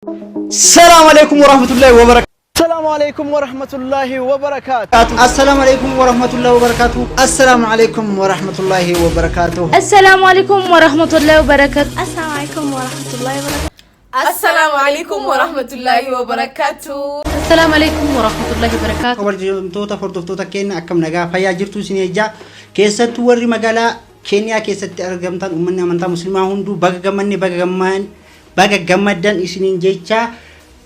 Salaamu alaikum warahmatullahi wabarakatuh. Assalaamu alaikum warahmatullahi wabarakaatu. Assalaamu alaikum warahmatullahi wabarakatuh. Assalaamu alaikum warahmatullahi wabarakaatu. Assalaamu alaikum warahmatullahi wabarakatuh. Assalaamu alaikum warahmatullahi wabarakatuh. Assalaamu alaikum warahmatullahi wabarakatuh. Assalaamu alaikum warahmatullahi wabarakatuh. Kabajamtoota hordoftoota keenya, akkam nagaa fayyaa jirtu isin ejjaa? Keessattuu warri magaalaa Keeniyaa keessatti argamtan, uummanni amantaa musliimaa hunduu baga gammanne, baga gamman, baga gammaddan isiniin jecha.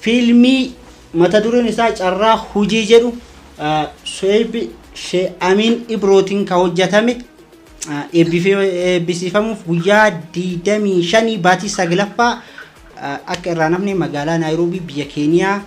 Fiilmii mata dureen isaa Carraa Hujii jedhu Su'eeb Shee Amiin Ibrootiin kan hojjetame eebbisiifamuuf guyyaa 25 baatii saglaffaa akka irraa namni magaalaa Naayiroobii biyya Keeniyaa,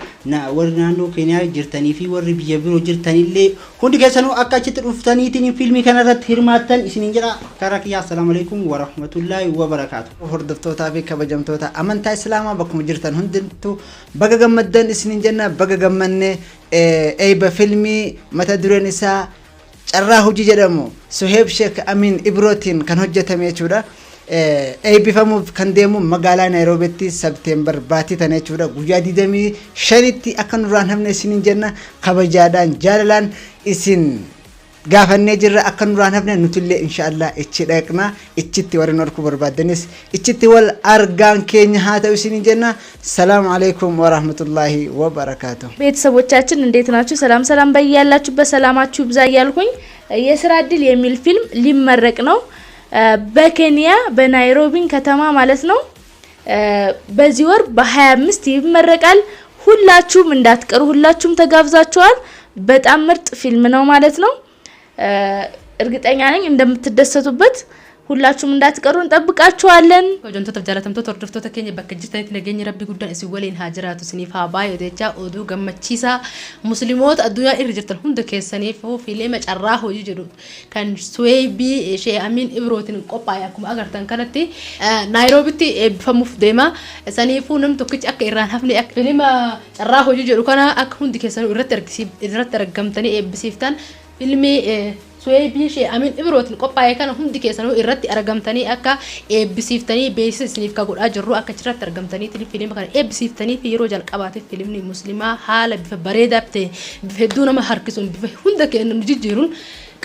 warri naannoo Keeniyaa jirtanii fi warri biyya biroo jirtanillee hundi keessanuu akka achitti dhuftaniitiin fiilmii kanarratti hirmaattan isiniin jedha. Karaa kiyyaa, assalaamu alaikum warahmatullaahi wabarakaatu. Hordoftootaa fi kabajamtoota amantaa Islaamaa bakkuma jirtan hundintuu baga gammaddan isiniin jenna. Baga gammanne. Eebba filmii mata dureen isaa Carraa Hojii jedhamu Suheeb Sheek Amin Ibrootiin kan hojjetame jechuudha. Eebbifamuuf kan deemu magaalaa Naayiroobiitti September baatii tana jechuudha. Guyyaa 25tti akka nurraan hafne isiniin jenna. Kabajaadhaan jaalalaan isin gaafannee jirra, akka nurraan hafne. Nutillee inshaallah ichi dhaqna. Ichitti warri nu arguu barbaaddanis ichitti wal argaan keenya haa ta'u isiniin jenna. Salaamu alaikum warahmatullaahi wabarakaatu. ቤተሰቦቻችን እንዴት ናችሁ? ሰላም ሰላም፣ በያላችሁበት ሰላማችሁ ይብዛ እያልኩኝ የስራ እድል የሚል ፊልም ሊመረቅ ነው በኬንያ በናይሮቢ ከተማ ማለት ነው። በዚህ ወር በ25 ይመረቃል። ሁላችሁም እንዳትቀሩ፣ ሁላችሁም ተጋብዛችኋል። በጣም ምርጥ ፊልም ነው ማለት ነው። እርግጠኛ ነኝ እንደምትደሰቱበት። ሁላችሁም እንዳትቀሩ እንጠብቃችኋለን። Kabajamtoota jaalatamtoota hordoftoota keenya bakka jirtanitti, nageenyi Rabbii guddaan isin waliin haa jiraatu, isiniif haa baay'atu jecha. Oduu gammachiisaa musliimoota addunyaa irra jirtan hunda keessaniif, fiilima Carraa Hojii jedhu kan Suweebii Shee Amiin Ibrootiin qophaa'e akkuma agartan kanatti Naayiroobitti eebbifamuuf deema. Saniifuu namni tokkichi akka irraan hafne, akka fiilima Carraa Hojii jedhu kana akka hundi keessanuu irratti argamtanii eebbisiiftan, fiilmii Suweebii Shee Amiin Ibrootiin qophaa'e kana hundi keessanuu irratti argamtanii akka eebbisiiftanii beeksisa isiniif ka godhaa jirru. Akka achirratti argamtanii fiilima kana eebbisiiftanii fi yeroo jalqabaatiif fiilmni musliimaa haala bifa bareedaa ta'e, bifa hedduu nama harkisuun, bifa hunda keenya nu jijjiiruun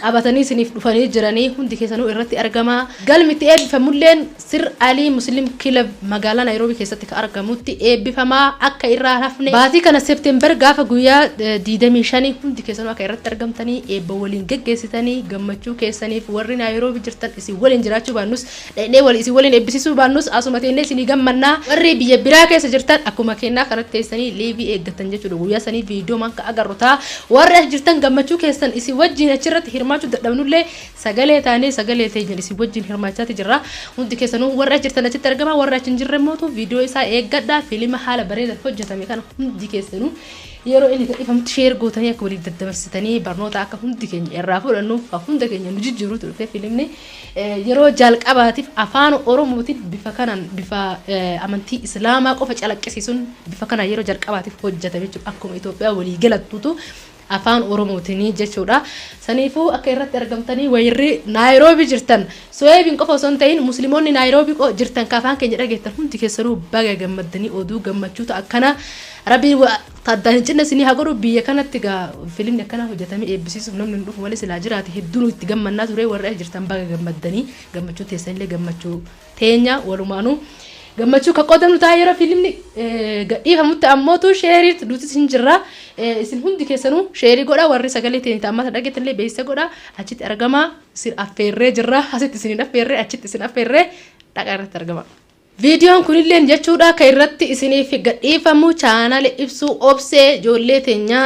qabatanii isiniif dhufanii jiranii, hundi keessanuu irratti argamaa. Galmi itti eebbifamulleen Sir Alii Muslim Club magaalaa Naayiroobii keessatti kan argamutti eebbifamaa, akka irraa hafne. Baatii kana September gaafa guyyaa 25 hundi keessanuu akka irratti argamtanii eebba waliin geggeessitanii gammachuu keessaniif, warri Naayiroobii jirtan isin waliin jiraachuu baannus, dhaqnee wal isin waliin eebbisiisuu baannus, asuma teennee isinii gammannaa. Warri biyya biraa keessa jirtan akkuma kennaa kanatti teessanii live eeggatan jechuudha. Guyyaa sanii viidiyoo man ka agarru ta'a. Warri as jirtan gammachuu keessan isin wajjin achirratti hirmaachuu dadhabnullee sagalee taanee sagalee teenyan isin wajjin hirmaachaati jirra. Hundi keessanuu warri as jirtan achitti argama, warri achi hin jirre mootu viidiyoo isaa eeggadha. Fiilima haala bareedan hojjetame kana hundi keessanuu yeroo inni gadhiifamutti share gootanii akka waliif daddabarsitanii barnoota akka hundi keenya irraa fudhannuuf hunda keenya nu jijjiiruutu dhufe. Fiilimni yeroo jalqabaatiif afaan Oromootiin bifa kanaan, bifa amantii Islaamaa qofa calaqqisiisuun, bifa kanaan yeroo jalqabaatiif hojjetame jechuudha. Akkuma Itoophiyaa walii galattuutu afaan Oromootiin jechuudha. Saniifuu akka irratti argamtanii wayirri Naayiroobii jirtan, Suweebiin qofa osoo hin ta'in musliimoonni Naayiroobii jirtan ka afaan keenya dhageettan hundi keessanuu baga gammaddanii. Oduu gammachuutu akkana Rabbiin addaan hin cinne isinii haa godhu. Biyya kanatti gaa fiilmni akkana hojjetamee eebbisiisuuf namni hin dhufu malee silaa jiraate hedduu itti gammannaa ture. Warri as jirtan baga gammaddanii, gammachuu teessanillee gammachuu teenya, walumaanuu gammachuu kan qoodamnu ta'a. Yeroo fiilmni gadhiifamutti ammootu share nutis hin jirra. Isin hundi keessanuu share godha. Warri sagalee teenya amma dhageettanillee beeksisa godha, achitti argamaa. Isin affeerree jirra, asitti isin affeerree, achitti isin affeerree, dhaqa irratti argama. Viidiyoon kunilleen jechuudha kan irratti isiniif gadhiifamu chaanala Ibsuu Obsee, ijoollee teenya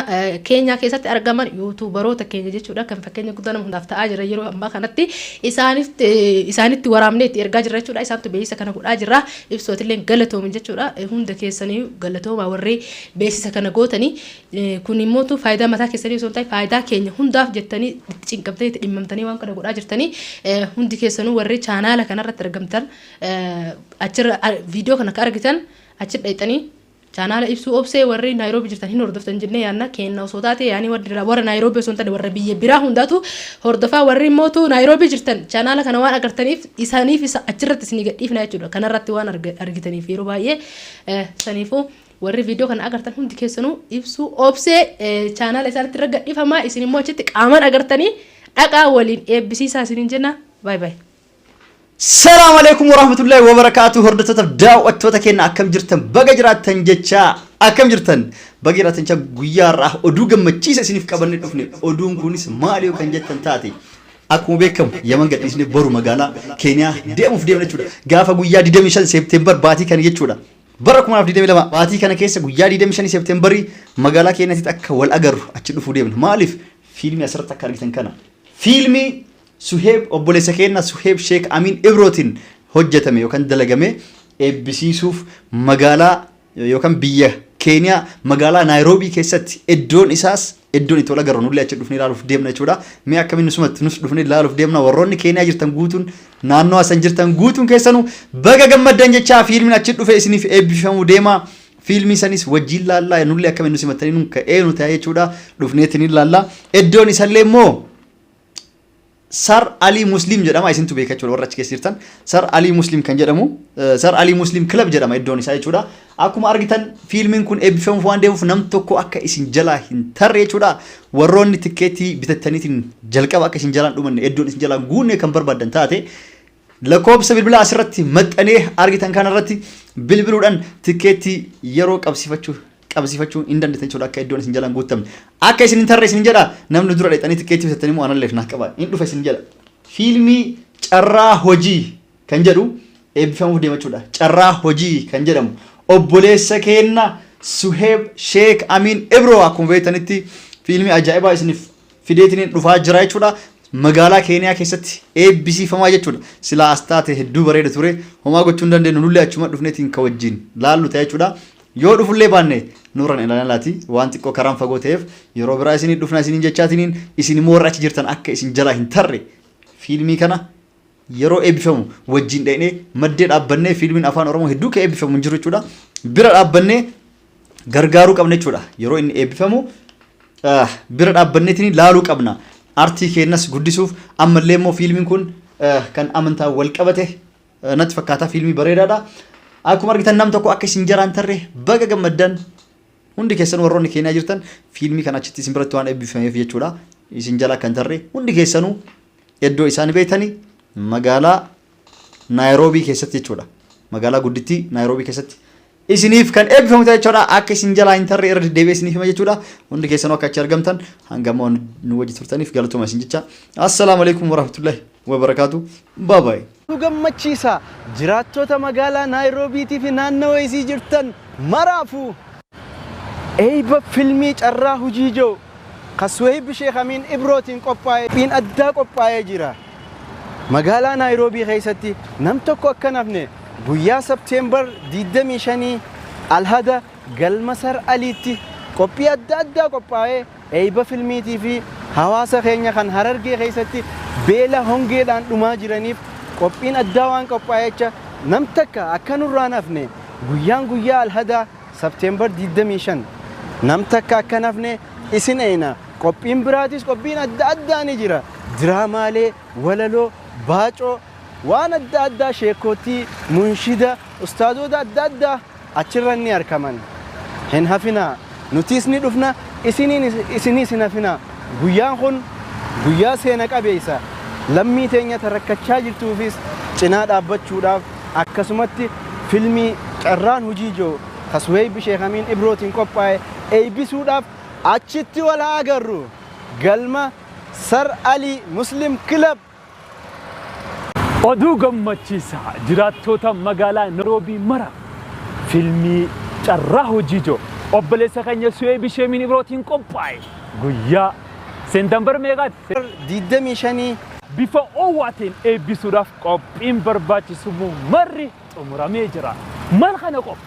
Keenyaa keessatti argaman, YouTuberoota keenya jechuudha, kan fakkeenya guddaa nama hundaaf ta'aa jira yeroo ammaa kanatti. Isaanitti waraabnee itti ergaa jirra jechuudha. Isaantu beeksisa kana godhaa jirra. Ibsootillee galatoomi jechuudha. Hunda keessanii galatooma warri beeksisa kana gootanii. Kun immoo faayidaa mataa keessanii osoo hin ta'in faayidaa keenya hundaaf jettanii itti cinqamtanii, itti dhimmamtanii waan kana godhaa jirtanii. Hundi keessanuu warri chaanaala kanarratti argamtan, achirra viidiyoo kana akka argitan achi dhayxanii chaanaala Ibsuu Obsee warri Naayiroobii jirtan hin hordoftan jennee yaanna. Kenna osoo taate yaani warra Naayiroobii osoo hin taane warra biyya biraa hundaatu hordofaa. Warri immootu Naayiroobii jirtan chaanaala kana waan agartaniif isaaniif isa achirratti isinii gadhiifna jechuudha, kanarratti waan argitaniif yeroo baay'ee. Saniifuu Warri viidiyoo kana agartan hundi keessanuu Ibsuu Obsee chaanaala isaanitti irra gadhiifamaa, isin immoo achitti qaamaan agartanii dhaqaa waliin eebbisiisaa isiniin jenna. Baay baay. Salaamu alaikum warahmatullahi wabarakaatu. Hordoftoota, daawwattoota keenya, akkam jirtan? Baga jiraattan jecha. Akkam jirtan? Baga jiraattan jecha. Guyyaa har'aa oduu gammachiisa isiniif qabannee dhufne. Oduun kunis maali yoo kan jettan taate, akkuma beekamu Yaman gadhiisnee boru magaalaa Keeniyaa deemuuf deemna jechuudha. Gaafa guyyaa 25 Seepteembar baatii kana jechuudha. Bara 2022 baatii kana keessa guyyaa 25 Seepteembarii magaalaa Keeniyaatti akka wal agarru achi dhufuu deemna. Maaliif? Fiilmii asirratti akka argitan kana. Fiilmii Suheeb, obboleessa keenya Suheeb Sheek Amiin Ibrootiin hojjetame yookaan dalagame eebbisiisuuf magaalaa yookaan biyya Keeniyaa magaalaa Naayiroobii keessatti, iddoon isaas iddoon itti wal agarru, nullee achi dhufnee ilaaluuf deemna jechuudha. Mee akkamiin nusumatti nus dhufnee ilaaluuf deemna. Warroonni Keeniyaa jirtan guutuun, naannoo asan jirtan guutuun keessanuu baga gammaddan jechaa, fiilmiin achi dhufe isiniif eebbifamuu deema. Fiilmii sanis wajjin laallaa, nullee akkamiin nu simattanii nun ka'ee nu ta'e jechuudha. Dhufneetiin ilaalla. Iddoon isallee immoo Sar Ali Muslim jedhama, isintu beeka jechuudha warra achi keessa jirtan. Sar Ali Muslim kan jedhamu, Sar Ali Muslim Club jedhama iddoon isaa jechuudha. Akkuma argitan fiilmiin kun eebbifamuuf waan deemuuf nam tokko akka isin jalaa hin tarre jechuudha. Warroonni tikkeetii bitattaniitiin jalqaba akka isin jalaan dhumanne, iddoon isin jalaan guunne kan barbaaddan taate, lakkoofsa bilbilaa asirratti maxxanee argitan kanarratti bilbiluudhaan tikkeettii yeroo qabsiifachuu hin dandeettan jechuudha, akka iddoon isin jalaan guutamne. Akka isin hin tarre isin jedha. Namni dura dhaqxanii tikkeettii bitattanii immoo analleef naa qaba. Hin dhufa isin jedha. Fiilmii Carraa Hojii kan jedhu eebbifamuuf deema jechuudha. Carraa Hojii kan jedhamu obboleessa keenna Suheeb Sheek Amiin Ibroo akkuma beektanitti fiilmii ajaa'ibaa isiniif fideetiniin dhufaa jira jechuudha. Magaalaa Keeniyaa keessatti eebbisiifamaa jechuudha. Silaa as taate hedduu bareeda ture. Homaa gochuu hin dandeenyu, nullee achuma dhufneetiin ka wajjin laallu ta'e jechuudha. Yoo dhufullee baanne nurran ilaalaati, waan xiqqoo karaan fagoo ta'eef yeroo biraa isinii dhufna isiniin jechaatiniin, isin immoo warra achi jirtan akka isin jalaa hin tarre, fiilmii kana yeroo eebbifamu wajjin dhaqnee maddee dhaabbannee, fiilmiin afaan Oromoo hedduu ka eebbifamu hin jiru jechuudha. Bira dhaabbannee gargaaruu qabna jechuudha. Yeroo inni eebbifamu bira dhaabbanneetiin laaluu qabna. Artii keenyas guddisuuf ammallee immoo fiilmiin kun kan amantaan wal qabate natti fakkaata, fiilmii bareedaadha. Akkuma argitan nam tokko akka isin jaraan tarre. Baga gammaddan hundi keessan warroonni Keeniyaa jirtan, fiilmii kana achitti isin biratti waan eebbifameef jechuudha. Isin jala kan tarre hundi keessanuu iddoo isaan beektanii magaalaa Naayiroobii keessatti jechuudha. Magaalaa guddittii Naayiroobii keessatti isiniif kan eebbifamu ta'e jechuudha. Akka isin jalaa hin tarre irra deddeebi'ee isiniif hima jechuudha. Hundi keessanuu akka achi argamtan, hanga ammoo nu wajji turtaniif galatooma isin jecha. Assalaamu alaikum warahmatullahi wabarakaatu. Bye bye. Nu gammachiisa! Jiraattota magaalaa Naayiroobiitii fi naannawa isii jirtan maraafuu, eeyba filmii Carraa Hujii je'u ka Suheyb Sheekh Amiin Ibrootiin qophaa'e qophiin addaa qophaa'ee jira. Magaalaa Naayiroobii keessatti nam tokko akka hin hafne guyyaa September 25 Alhada galma Sar Aliitti qophii adda addaa qophaa'ee eeyba filmiitii fi hawaasa keenya kan Harargee keessatti beela hongeedhaan dhumaa jiraniif qophiin addaa waan qophaa'eecha nam takka akka nurraa hin hafne, guyyaan guyyaa Alhadaa September 25 nam takka akka hin hafne isin eeyna. Qophiin biraatis, qophiin adda addaa ni jira. Diraamaalee, walaloo, baacoo, waan adda addaa, sheekootii, munshida, ustaazoota adda addaa achirra ni arkaman. Hin hafinaa. Nutiis ni dhufna, isiniis hin hafinaa. Guyyaan kun guyyaa seena qabeessa. Lammii teenya ta rakkachaa jirtuufis cinaa dhaabbachuudhaaf, akkasumatti filmii Carraan Hujii je'u ka Suheyb Sheekh Amiin Ibrootiin qophaa'e eeybisuudhaaf achitti wal haa agarru. Galma Sar Ali Muslim Club. Oduu gammachiisaa jiraattoota magaalaa Nairoobii mara, fiilmii Carraa Hojii jiru obboleessa keenya Su'eebi Sheemiin Ibrootiin qophaa'e guyyaa Seepteembar meeqaati? 25. Bifa oowwaatiin eebbisuudhaaf qophiin barbaachisu marri xumuramee jira. Maal kana qofa?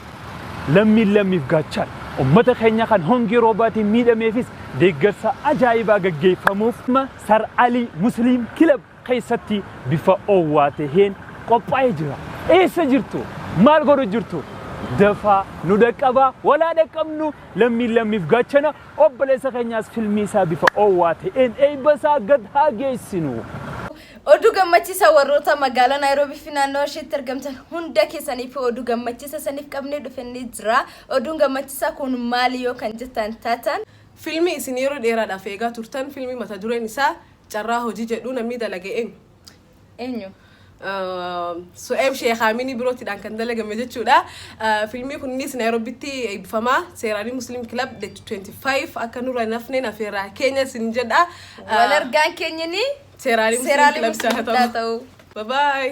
Lammiin lammiif gaachan. Uummata keenya kan hongee roobaatiin miidhameefis deeggarsa ajaa'ibaa gaggeeffamuuf Sar Ali Muslim Club keessatti bifa oowwaa taheen qophaa'ee jira. Eessa jirtu? Maal godhu jirtu? Dafaa nu dhaqqabaa, walaa dhaqqabnu, lammiin lammiif gaachana, obboleessa keenyaas filmii isaa bifa oowwaa ta'een eebba isaa gad haa geessinu. Oduu gammachiisaa warroota magaalaa Naayiroobii fi naannoo isheetti argamtan hunda keessaniif oduu gammachiisa saniif qabnee dhufnee jira. Oduun gammachiisaa kun maali yoo kan jettan taatan? Fiilmii isin yeroo dheeraadhaaf eegaa turtan, fiilmii mata dureen isaa Carraa Hojii jedhu, namni dalage eenyu? Eenyu? Su'eeb Sheekh Aminii birootiidhaan kan dalagame jechuudha. Fiilmii kunis Naayiroobitti eebbifamaa. Seeraanii Muslim Club 25 akka nurra hin hafneen afeerraa keenya isin jedha. Wal argaan keenyini Seeraalee Muslim Seeraalee Club Muslim haa ta'u. ta'u. Bye bye.